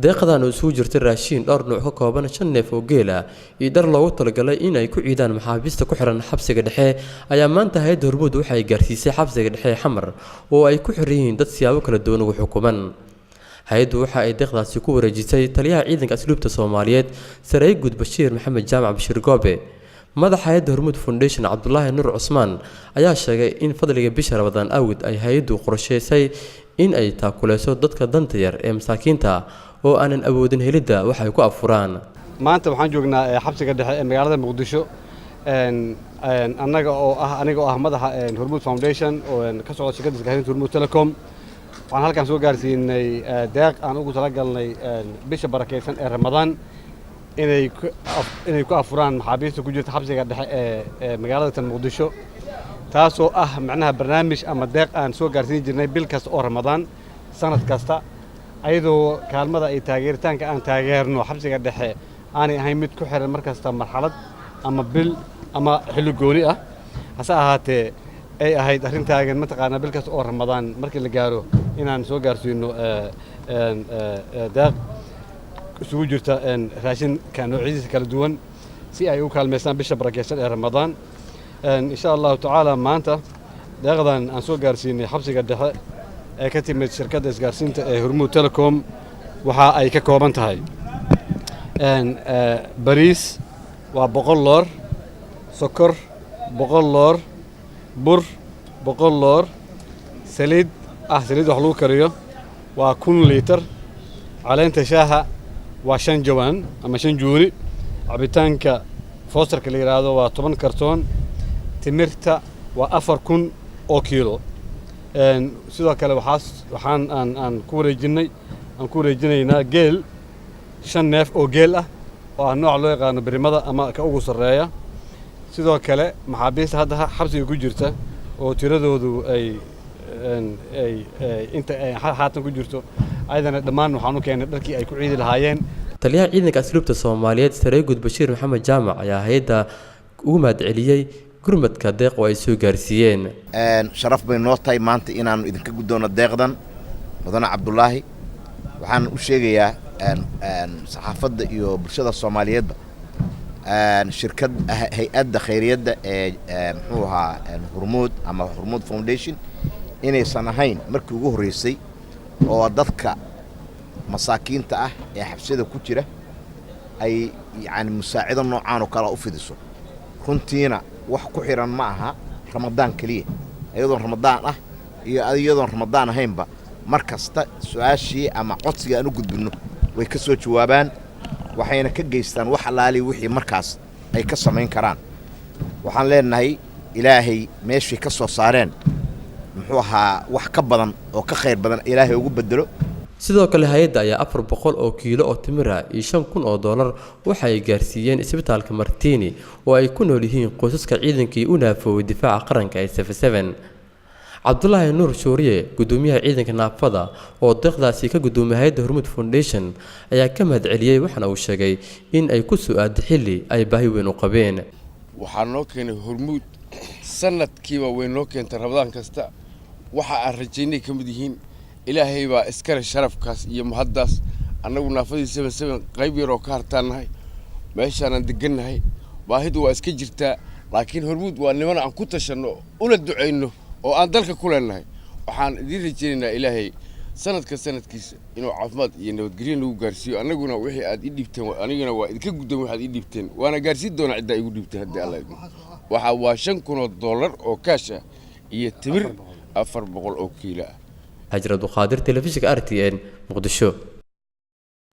Deeqdan oo isugu jirta raashin dhowr nuuc ka kooban, shan neef oo geel ah iyo dhar loogu talagalay in ay ku ciidaan maxaabiista ku xiran xabsiga dhexe ayaa maanta hay-adda Hormuud waxa ay gaarsiisay xabsiga dhexe ee Xamar oo ay ku xiran yihiin dad siyaabo kala duwan ugu xukuman. Hay-addu waxa ay deeqdaasi ku wareejisay taliyaha ciidanka asluubta Soomaaliyeed, saraakiil guud Bashiir Maxamed Jaamac Bashiir Goobe. Madaxa hay-adda Hormuud Foundation, Cabdulaahi Nuur Cusmaan, ayaa sheegay in fadliga bisha Ramadaan awgeed ay hay-addu qorsheysay in ay taakuleyso dadka danta yar ee masaakiinta oo aanan awoodin helidda wax ay ku afuraan. Maanta waxaan joognaa xabsiga dhexe ee magaalada Muqdisho, annaga oo ah aniga oo ah madaxa Hormuud Foundation oo ka socda shirkadda isgaarsiinta Hormuud Telecom. Waxaan halkan soo gaarsiinay deeq aan ugu talagalnay bisha barakeysan ee Ramadaan inay ku afuraan maxaabiista ku jirta xabsiga dhexe ee magaalada tan Muqdisho, taasoo ah macnaha barnaamij ama deeq aan soo gaarsiin jirnay bil kasta oo Ramadaan sanad kasta, ayadoo kaalmada iyo taageeritaanka aan taageerno xabsiga dhexe aanay ahayn mid ku xiran mar kasta marxalad ama bil ama xilli gooni ah, hase ahaatee ay ahayd arrin taagan mataqaanaa bil kasta oo Ramadaan markii la gaaro inaan soo gaarsiino deeq isugu jirta raashinka noocyadiisa kala duwan si ay u kaalmaystaan bisha barakeysan ee Ramadaan. Insha Allahu tacaala, maanta deeqdan aan soo gaarsiinay xabsiga dhexe ee ka timid shirkadda isgaarsiinta ee Hormuud Telecom waxa ay ka kooban tahay bariis waa 100 loor, sokor 100 loor, bur 100 loor, saliid ah saliid wax lagu kariyo waa 1000 liitar, caleenta shaaha waa shan jawaan ama shan juuri, cabitaanka Foosterka la yidhaahdo waa 10 kartoon, timirta waa 4000 oo kiilo. Sidoo kale waxaas waxaan aan ku wareejinay aan ku wareejinaynaa geel, shan neef oo geel ah oo ah nooca loo yaqaano birimada ama ka ugu sarreeya. Sidoo kale maxaabiista hadda xabsiga ku jirta oo tiradoodu ay inta ay haatan ku jirto, ayadana dhammaan waxaan u keenay dharkii ay ku ciidi lahaayeen. Taliyaha ciidanka asluubta Soomaaliyeed, saree guud Bashiir Maxamed Jaamac, ayaa hay-adda ugu mahadceliyey gurmadka deeq oo ay soo gaarsiiyeen. Sharaf bay noo tahay maanta inaanu idinka guddoonno deeqdan, mudane Cabdulaahi. Waxaan u sheegayaa saxaafadda iyo bulshada Soomaaliyeedba shirkad hay-adda khayriyadda ee muxuu ahaa Hormuud ama Hormuud Foundation inaysan ahayn markii ugu horreysay oo dadka masaakiinta ah ee xabsiyada ku jira ay yacani musaacido noocaan oo kale u fidiso. Runtiina wax ku xihan ma aha Ramadaan keliya, iyadoon Ramadaan ah iyo iyadoon Ramadaan ahaynba mar kasta su-aashii ama codsigii aan u gudbinno way ka soo jawaabaan, waxayna ka geystaan wax allaali wixii markaas ay ka samayn karaan. Waxaan leenahay Ilaahay meeshay ka soo saareen muxuu ahaa wax ka badan oo ka khayr badan Ilaahay ugu bedelo. Sidoo kale hay-adda ayaa 400 oo kiilo oo timir ah iyo $5000 waxa ay gaarsiiyeen isbitaalka Martini oo ay ku nool yihiin qoysaska ciidankii u naafooway difaaca qaranka ee 77. Cabdulaahi Nuur Shuuriye, gudoomiyaha ciidanka naafada oo deeqdaasi ka gudoomiyay hay-adda Hormuud Foundation, ayaa ka mahadceliyey, waxaana uu sheegay in ay ku soo-aaday xilli ay baahi weyn u qabeen. Waxaa noo keenay Hormuud, sanadkiiba way noo keentay Ramadaan kasta. Waxa aan rajaynay ka mid yihiin. Ilaahay baa iskale sharafkaas iyo mahaddaas. Annagu naafadii 77 qayb yaroo ka hartaannahay, meeshaanaan degannahay, baahidu waa iska jirtaa, laakiin Hormuud waa niman aan ku tashanno una ducayno oo aan dalka ku leenahay. Waxaan idiin rajaynaynaa Ilaahay sanadka sanadkiisa inuu caafimaad iyo nabadgelyo nagu gaarsiiyo. Annaguna wixii aad ii dhiibteen, anigana waa idinka guddoon waxaad ii dhiibteen, waana gaarsiin doonaa ciddaa igu dhiibteen haddii Alla idmo. Waxa waa $5000 oo kaash ah iyo timir 400 oo kiilo ah. Xajir Abduqaadir, telefishinka RTN, Muqdisho.